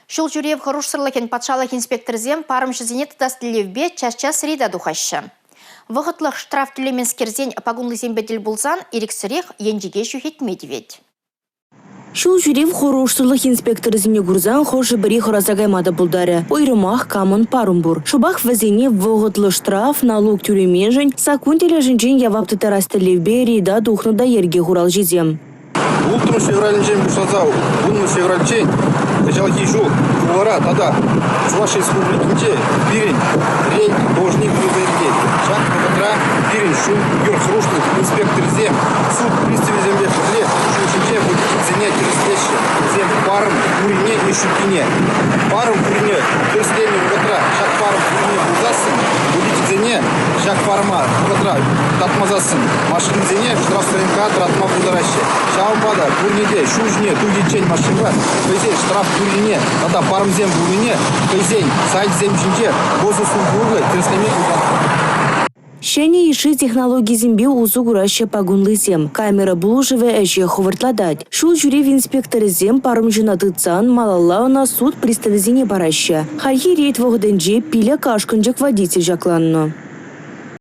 Ҫул ҫӳрев хӑрушсӑрлӑхӗн патшалӑх инспекторӗсем парӑмҫӑсене тытас тӗллевпе час-час рейда тухаҫҫӗ. Вӑхӑтлӑх штраф тӳлеменскерсен пакунлисемпе тӗл пулсан ирӗксӗрех енчӗке ҫӳхетме тивет. Ҫул ҫӳрев хӑрушсӑрлӑх инспекторӗсене курсан хӑшӗ-пӗри хӑраса кайма та пултарӗ. Уйрӑмах камӑн парӑм пур. Шӑпах вӗсене вӑхӑтлӑ штраф, налук тӳлеменшӗн саккун тӗлӗшӗнчен явап тыттарас тӗллевпе рейда тухнӑ та йӗрке хуралҫисем. 6 февралӗнчен пуҫласа 10 февральччен кӑҫалхи ҫул хулара тата Чӑваш Республикинче пирӗн рейд должник пулса иртет. Ҫак вӑхӑтра пирӗн ҫул-йӗр хӑрушлӑх инспекторӗсем суд приставӗсемпе пӗрле ҫул ҫинче водительсене тӗрӗслеҫҫӗ. Вӗсем парӑм пуррине е ҫуккине. Парӑм пуррине тӗрӗсленӗ вӑхӑтра ҫак парӑм пуррине пулсассӑн водительсене ҫак парӑма вӑхӑтра татмасассӑн машинӑсене штрафстоянка тӑратма пултараҫҫӗ. Ҫавӑнпа та пурне те ҫул ҫине тухиччен машинӑпа хӑйсен штраф пуррине тата парӑмсем пулнине хӑйсен сайчӗсем ҫинче госуслуги урлӑ тӗрӗслеме ыйтатпӑр. Ҫӗнӗ йышши технологисемпе усӑ кураҫҫӗ пакунлисем. Камера пулӑшӑвӗ ӗҫе хӑвӑртлатать. Ҫул ҫӳрев инспекторӗсем парӑмҫӑна тытсан малалла ӑна суд приставӗсене параҫҫӗ. Хальхи рейд вӑхӑтӗнче 5 ашкӑнчӑк водитель ҫакланнӑ.